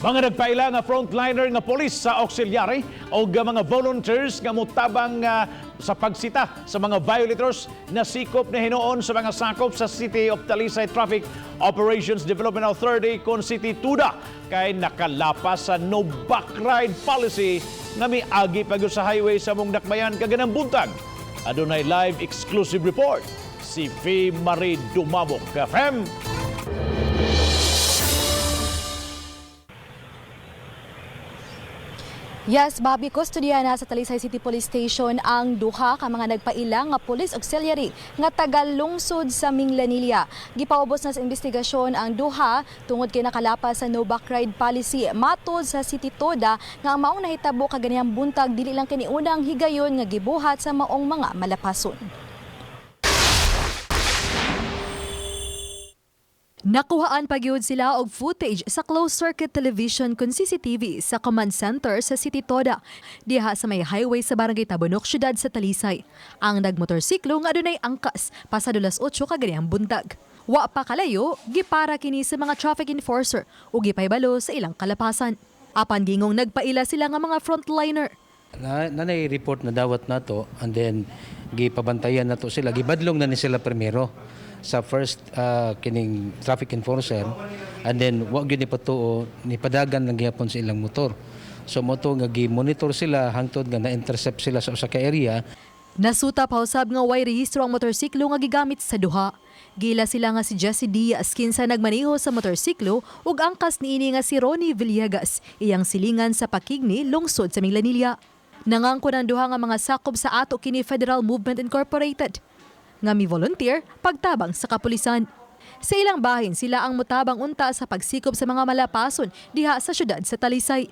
Mga nagpaila nga frontliner nga polis sa auxiliary o mga volunteers nga mutabang sa pagsita sa mga violators na sikop na hinuon sa mga sakop sa City of Talisay Traffic Operations Development Authority kon City TODA kay nakalapas sa no back ride policy nga miagi pa gyud sa highway sa among dakbayan kaganang buntag. Adunay live exclusive report si Fe Marie Dumabok. Fem. Yes, Bobby, kustodiya na sa Talisay City Police Station ang duha ka mga nagpaila nga police auxiliary nga taga-lungsod sa Minglanilla. Gipaubos na sa investigasyon ang duha tungod kay nakalapas sa no back ride policy. Matod sa City Toda nga ang maong nahitabo kaganihang buntag dili lang kini unang higayon nga gibuhat sa maong mga malapason. Nakuhaan pa gyud sila og footage sa closed-circuit television kun CCTV sa command center sa City Toda, diha sa may highway sa Barangay Tabunok, syudad sa Talisay. Ang nagmotorsiklo nga adunay angkas pasado las 8 kaganihang buntag. Wa pa kalayo, gipara kini sa mga traffic enforcer ug gipahibalo sa ilang kalapasan. Apan gingong nagpaila sila nga mga frontliner. Na nanay report na dawat nato and then gipabantayan nato sila, gibadlong na ni sila primero sa first kining traffic enforcer and then wa gyud ni patuo, ni padagan lang gihapon sa ilang motor. So mo to nga gi-monitor sila hangtod nga na-intercept sila sa usa ka area. Nasuta pa usab nga way rehistro ang motorsiklo nga gigamit sa duha. Gila sila nga si Jesse Diaz kinsa nagmaneho sa motorsiklo ug angkas niini nga si Ronnie Villegas, iyang silingan sa Pakigni, lungsod sa Minglanilla. Nangangko ng duha nga mga sakop sa ato kini Federal Movement Incorporated nga mi volunteer pagtabang sa kapulisan. Sa ilang bahin sila ang mutabang unta sa pagsikop sa mga malapason diha sa syudad sa Talisay.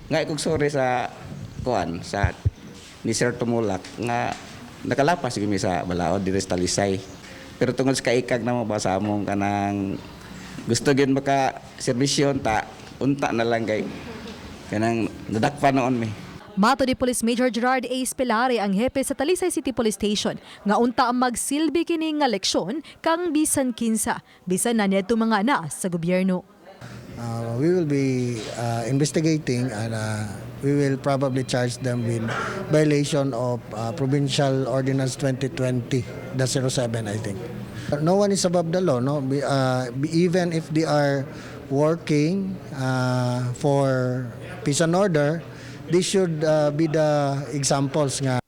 Nga ikog sorry sa kuan sa ni Sir Tumulak nga nakalapas kami sa balaod diri sa Talisay. Pero tungod sa kaikag na mo ba sa among kanang gusto gyud maka serbisyon ta unta na lang kay kanang nadakpan noon mi. Mato ni Police Major Gerard A. Spelare, ang hepe sa Talisay City Police Station, nga unta ang magsilbi kini nga leksyon kang bisan kinsa, bisan na niadto mga naa sa gobyerno. We will be investigating and we will probably charge them with violation of Provincial Ordinance 2020-07, I think. No one is above the law, no? Even if they are working for peace and order, they should be the examples nga.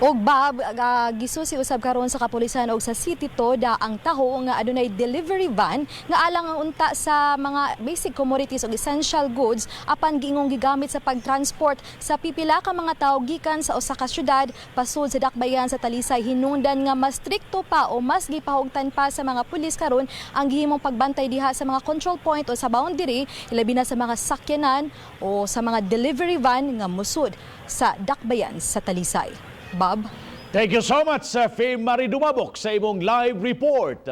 Og Bob, gisusi usab karon sa kapulisan og sa City Toda ang taho nga adunay delivery van nga alang ang unta sa mga basic commodities ug essential goods apan giingong gigamit sa pagtransport sa pipila ka mga tawo gikan sa usa ka syudad pasud sa dakbayan sa Talisay. Hinungdan nga mas strikto pa o mas gipahugtan pa sa mga pulis karon ang gihimong pagbantay diha sa mga control point o sa boundary, ilabi na sa mga sakyanan o sa mga delivery van nga musud sa dakbayan sa Talisay. Bob? Thank you so much, Faye Marie Dumabok, sa imong live report.